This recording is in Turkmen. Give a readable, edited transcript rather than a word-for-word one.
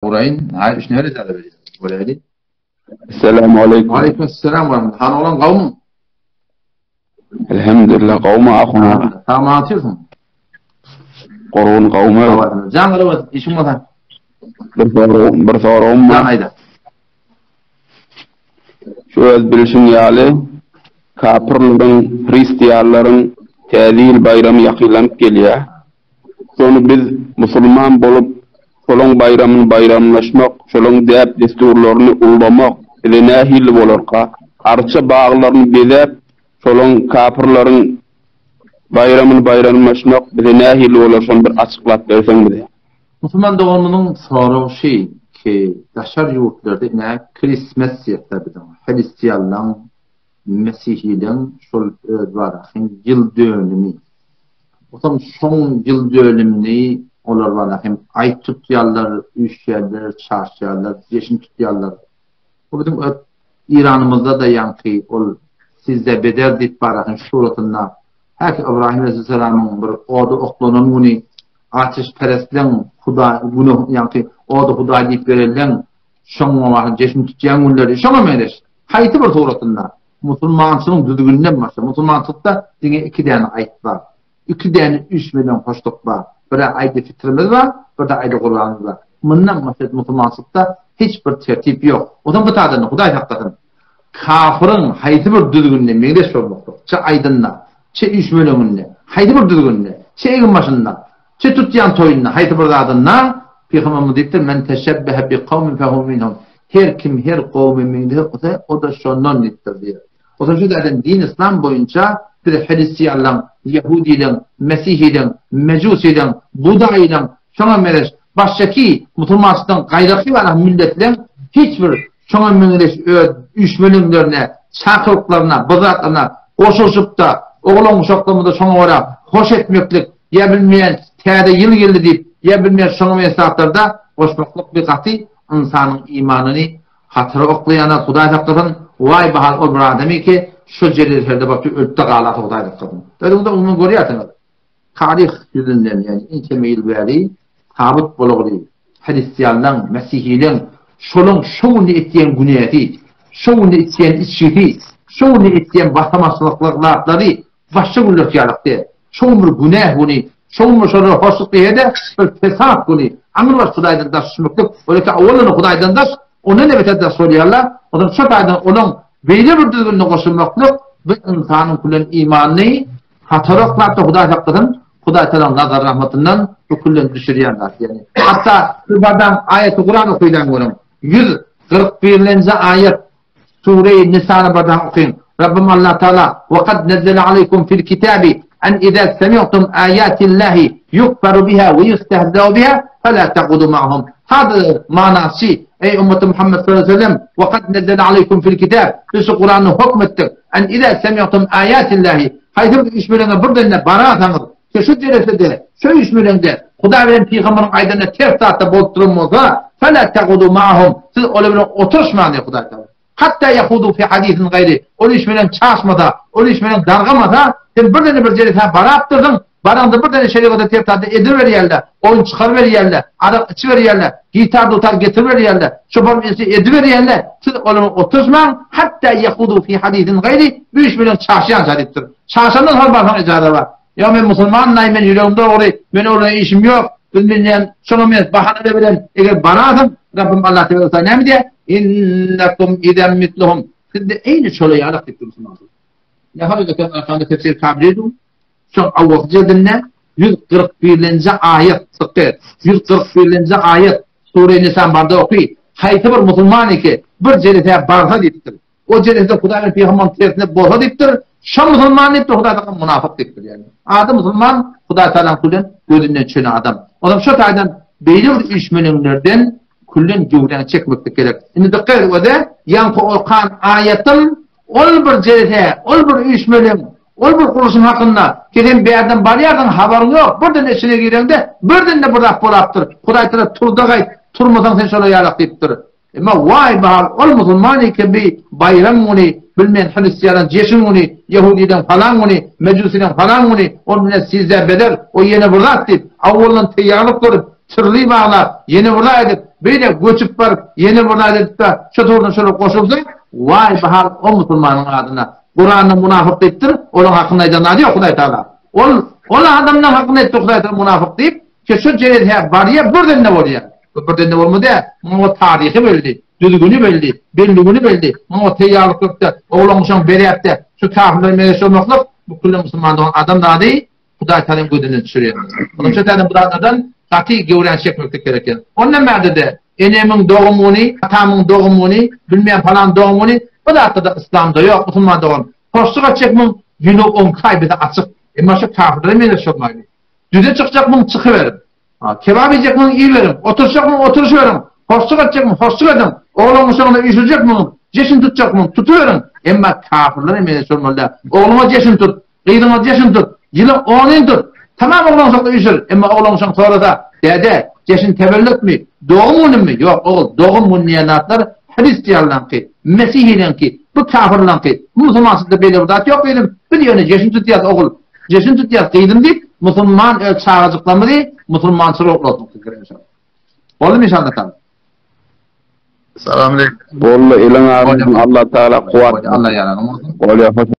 Guraýyn. Haý, üç nefer ijaza berýär. Göräýli. Esselamu aleýkum. Aleýkum esselam we rahmetullah. Han oglan gowmy? Elhamdülillah gowmy ahun aga? Sag maňa otyrsyň. Gurgun gowmy? Jan gara işiň bolsa. Bir soragym, bir soragym bar. Jan aýda. Şu öz bilşiň ýaly kapyrlaryň, hristianlaryň täze ýyl baýramy ýakynlanyp gelýär. Şony biz musulman bolup, şolaň baýramyny baýramlaşmak, şolaň däp-dessurlaryny ullamak bize nähili bolarka? Arça baglaryny bezäp, şolaň, kapyrlaryň baýramyny baýramlaşmak bize nähili bolar, şony bir açyklap berseň bize. Musulman doganymyzyň soragy şi ki, daşary ýurtlarda ine Christmas diýýäs-dä biziň, hristianlaň Mesihileň şol öz barasyn ýyl dönümi. Otam şoň ýyl dönümini olar bara hem aý tutýarlar, üýşýärler, çaşýarlar, jeşin tutýarlar. Bu biziň öz Iranymyzda-da ýaňky ol Sizde beder diýip barasyn suratynda häki Ybrahim aleyhisselamyň bir oda oklanan güni ateşperestleň hudaý güne ýaňky oda hudaý diýip berenleň şoň barasyn jeşin tutýan günleri şoňa meňzeş. Haýsy bir suratynda? Musulmançylygyň düzgüninden başga. Musulmançylykda diňe iki däne aýt bar. Iki däne üýşmeleň hoşluk bar. Bir-ä aýdy fitrimiz bar, bir-de aýdy gurbanymyz bar. Mundan başga musulmançylykda hiç bir tertip ýok. Onsoň bu taýdan Hudaý saklasyn, kafyryň haýsy bir düzgünine meňzeş bolmaklyk, çe aýdynda, çe üýşmeleňinde, haýsy bir düzgünde, çe eginbaşynda, Çe tutýan toýunda, haýsy bir zadynda, Pygamberimiz diýipdir, Men teşebbehe bi kawmin fehuve minhum. Her kim her kowmy meňzese, o-da şondan diýipdir diýýär. Onsoň şu taýdan din yslam boýunça biz hristianlaň, ýehudileň, mesihileň, mejusileň, budaýylaň, şoňa meňzeş başgaki musulmançylykdan gaýraky baran milletleň hiç bir şoňa meňzeş öz üýşmeleňlerine, çakylyklaryna, bir zatlaryna goşulyşyp-da, oglan-uşaklarymyzy şoňa görä hoş etmeklik, Ýa bilmeýän täze ýyl geldi diýip, ýa bilmeýän şoňa meňzeş zatlarda goşmaklyk bir gaty ynsanyň imanyny hatara oklaýana Hudaý saklasyn, waý bahal ol bir adamy ki şo jeleserde batyp ölüpde galarsa Hudaý saklasyn. Özüňiz umuman görýärsiňiz. Taryh ýüzünden ýagny ençeme ýyl bäri sabyt bolagly hristianlaň, mesihileň şolaň şo günde etýän günäsi, şo günde içýän içgisi, şo günde etýän basamaçylykly zatlary Başga günler ýalyk däl. Şo gün bir günäh güni, şo gün bir şolara hoşluk diýse-de, bir pesat güni. Aňrybaş Hudaýdan daş düşmeklik, olar owalynda Hudaýdan daş, ondan-da beter daş bolýarlar. Onsoň şo taýdan olaň beýle bir düzgünine goşulmaklyk bu ynsanyň külen imanyny hatara oklap-da Hudaý saklasyn, Hudaý Tagalaň nazar rahmatyndan bu küllen düşürýän zat ýagny. Hatda bir bardaň aýaty Kuran okylan görüň. 141-nji aýat Sure-i Nisany bir daha okyň. Rabbim Allah Taala, Ve kad nezzele aleykum fil kitabi en iza semi'tum ayatillahi yukferu biha ve yustehzeu biha fela taqudu ma'hum. Hady manasy, eý ummaty Muhammed sallallahu aleyhi ve sellem, Ve kad nezzele aleykum fil kitab, biz şu Kurany hökm etdik. En iza semi'tum ayatillahi, haýsy bir üýşmeleňe birden-de bararsaňyz, Ki şu jeresede, şu üýşmeleňde Hudaý bilen pygamberiň aýdanyna ters zatda bolup duran bolsa, fela tagudu ma'hum, siz olar bilen oturyşmaň diýýär Hudaý Tagala. Hatta yahudu fi hadisin gaýry, ol üýşmeleň çaşmasa, ol üýşmeleň dargamasa, sen birden bir jeresä barapdyrsyň, baraňda birden şerigata ters zatda ediberýärler, oýun çykaryberýärler, arak içiberýärler, gitar-dutar getiriberýärler, çopan işi ediberýärler, siz olar bilen oturyşmaň, hatta yahudu fi hadisin gaýry, bu üýşmeleň çaşýança diýipdir. Çaşandan soň barsaň ijaza bar. Ýa men musulman-laý, men ýüregim dogry, men ol bilen işim ýok, biz bilýän, şoňa men bahana beren, eger bararsyň, Rabbim Allah tebärek we näme diýýär? Innekum izen misluhum. Siz-de eýni şola ýalak diýipdir musulmanlar. Nähili öten arkanda tefsir kabul ediň. Şoň awwalky jildinde 141-nji aýat çykdy. 141-nji aýat Sure Nisan barda oky. Haýsy bir musulman eke bir jelesä barsa diýipdir. O jelesede Hudaý bilen pygamberiň tersine bolsa diýipdir. Şo musulman diýipdir, Hudaý tagala munafyk diýipdir ýagny. Ady musulman, Hudaý tagalaň külden gözünden çöne adam. Onam şo taýdan beýle bir üýşmeleňlerden külden göwräňi çekmeklik gerek. Indi dykgat edip öze, ýaňky okan aýatym ol bir jelese, ol bir üýşmeleň, ol bir gurluşyň hakynda ki sen bärden barýarsyň habaryň ýok, birden içine gireňde birden-de bir zat bolapdyr. Hudaý tagala turda gaýt, turmasaň sen şola ýalak diýipdir. Emma waý bahal ol musulman eken bi baýram güni bilmen hristiýadan jeşin güni ýehudidan falan güni mejusidan falan güni ol bilen sizde bezer o ýene bir zat diýip awwaldan teýýarlyk görüp çyrly baglap ýene bir zat edip. Beýle göçüp baryp, ýene bir zat edip-de, şu turdan şolar goşulsa, waý bahal o musulmanyň adyna. Kuranda munafyk diýipdir, olaň hakynda aýdan zady ýok Hudaý Tagala. Ol ol adamlaň hakynda aýtdy Hudaý Tagala munafyk diýip, ki şu jerezhä barýa birden-de bolýa. Bu birden-de bolmady, muňa o taryhy belli, düzgüni belli, belligini belli. Muňa o teýýarlyk görüp-de, oglan-uşaň beräp-de, şu kafirlere meňzeş bolmaklyk, bu külli musulman dogan adam zady Hudaý Tagalaň gözünden düşürýär. Onuň üçin täze bu zatlardan gaty göwräni çekmeklik gerek eken. Ondan bärde-de enemiň dogum güni, atamyň dogum güni, bilmeýän falan dogum güni bu zatlarda yslamda ýok, musulman dogan. Hoşluk etjekmiň, ýüne onki aý bize açyk. Emma şu kafirlere meňzeş bolmaýly. Düze çykjakmyň, çykyberiň. Kebap iýjekmiň, iýiberiň. Oturşjakmyň, oturyşyberiň. Hoşluk etjekmiň, hoşluk ediň. Oglan-uşagyna üýşürjekmiň, jeşin tutjakmyň, tutuberiň. Emma kafirlere meňzeş bolmaly däl. Ogluňa jeşin tut, Gyzyňa jeşin tut, ýylyň onyny tut. Tamam oglanşakda üýşür. Emma oglanşaň sorasa, Däde, jeşin tewellütmi, dogum günümi? Ýok, ogul, dogum güni diýen zatlar hristianlaňky, mesihileňki, bu kafirleňki. Bu musulmançylykda beýle bir zat ýok gyzym. Biz ýöne jeşin tutýas, ogul. Jeşin tutýas, gyzym diýip, musulman öz çagajyklarymyzy musulmançylyga oklatmak gerek inşallah. Boldumy inşallah taala? Salam aleyküm. Boldy, eliň agzyn Allah Taala kuwwat. Allah ýaradyň bolsun. Bolýar.